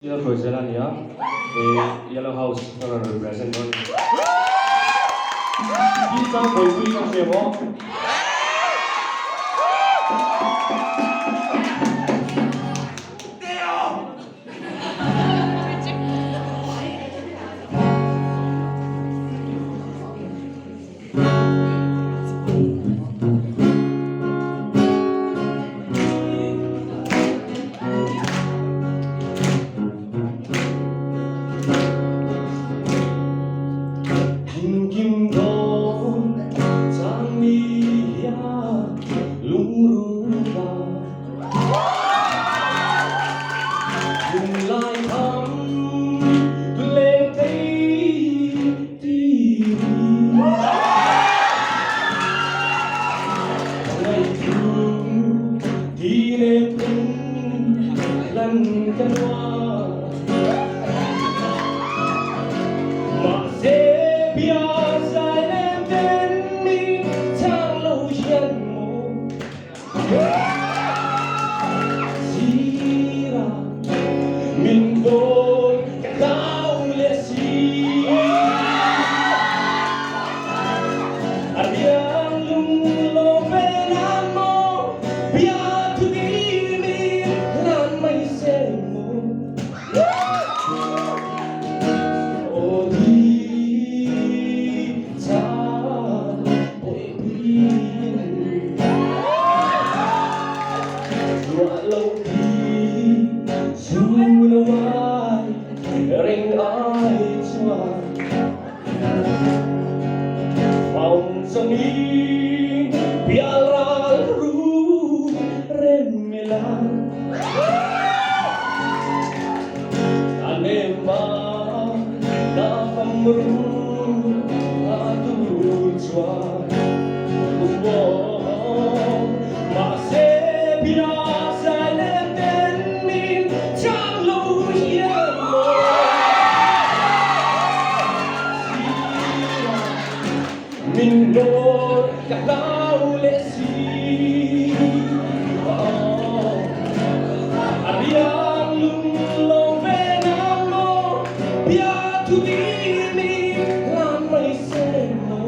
Yellow Hruaizela a ni a, Yellow House a rawn represent dawn a ni. Hi chang buaipui kan hria maw? Thinkim dawn changmi hian lungrupa Lunglai tham leng thei Min dawn ka hlau leh si. A riang lung lo ve nan maw, bia thu ti min hlan mai se maw. Aw di cha bawihpui in ruah lo thi zu lo ai reng ai chuan phòng chang in pialral ru rem mi lan anema na fam ru a tu chuan mahse bia zai lem ten min chang lo hian maw min dawn ka hlau leh si a riang lung lo ve nan maw bia thu ti min hlan mai se maw.